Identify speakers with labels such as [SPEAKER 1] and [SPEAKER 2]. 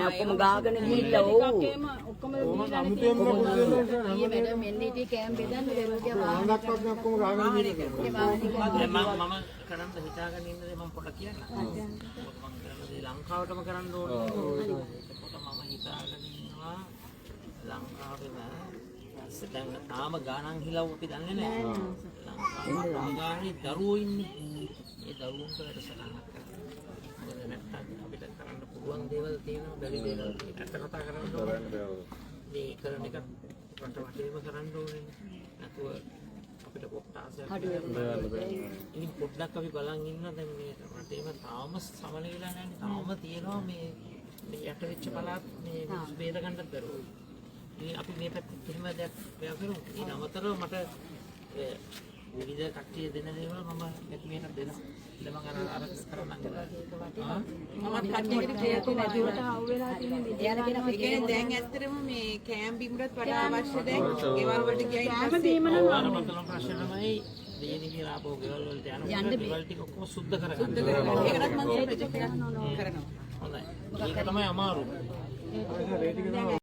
[SPEAKER 1] නෑ, ඔක්කොම ගාගෙන ගිහිල්ලා. ඔව්.
[SPEAKER 2] එහෙම ඔක්කොම
[SPEAKER 3] කොහොමද අමුතුවෙන්ම පුරුදු වෙනවා.
[SPEAKER 2] ඊයේ මැඩම් එන්නේ ඉතින් කෑම බෙදන්න බැරුව ගියා වාහනේ.
[SPEAKER 3] ආනක්වත් නෑ, ඔක්කොම ගහගෙන ගිහිල්ලා.
[SPEAKER 4] දැන් මම කරන්න හිතාගෙන ඉන්න දේ මම පොඩක් කියන්න. මොකද මම කරන දේ ලංකාවටම කරන්න ඕනේ. එතකොට මම හිතාගෙන ඉන්නවා ලංකාවෙම දැන් තාම ගානන් හිලව් අපි දන්නේ නැහැ. ලංකාවේ ගානේ දරුවෝ ඉන්නේ. ඒ දරුවන්ට වැඩසටහනක් කරන්න. මොකද නැත්තම් අපිට කරන්න පුළුවන් දේවල් තියෙනවා, බැරි දේවල් තියෙනවා. ඇත්ත කතා කරන්න ඕනේ. මේ කරන එක රට වටේම කරන්න ඕනේ. නැතුව අපිට කොට්ටාසයක් ඉතින් පොඩ්ඩක් අපි බලන් ඉන්න. දැන් මේ රටේම තාම සමන වෙලා නැන්නේ. තාම තියෙනවා මේ මේ යට වෙච්ච පළාත් මේ මිනිස්සු බේර ගන්නත් බැරුව. ඉතින් අපි මේ පැත්තේ එහෙම දෙයක් ප්‍රයා කරමු. ඊට අමතරව මට ඔය විවිධ කට්ටිය දෙන දේවල් මම මෙතුමියට දෙනවා. ඉතින් මම අර අර කරන්නම්.
[SPEAKER 5] මමත් කට්ටියකට කියලා
[SPEAKER 2] නැතුවට අහුවෙලා තියෙන
[SPEAKER 5] එයාලා කියන ඒ කියන්නේ දැන් ඇත්තටම මේ කෑම් බීමටත් වඩා අවශ්‍ය දැන් ගෙවල් වලට ගියයින් පස්සේ.
[SPEAKER 4] අර බතලම ප්‍රශ්න තමයි දෙයනි කියලා ආපහු ගෙවල් වලට යනකොට ගෙවල් ටික ඔක්කොම සුද්ධ කරගන්න.
[SPEAKER 5] ඒකටත් මම ප්‍රොජෙක්ට් එකක් කරනවා.
[SPEAKER 4] හොඳයි. ඒක තමයි අමාරු.
[SPEAKER 3] රේට් එක තමයි.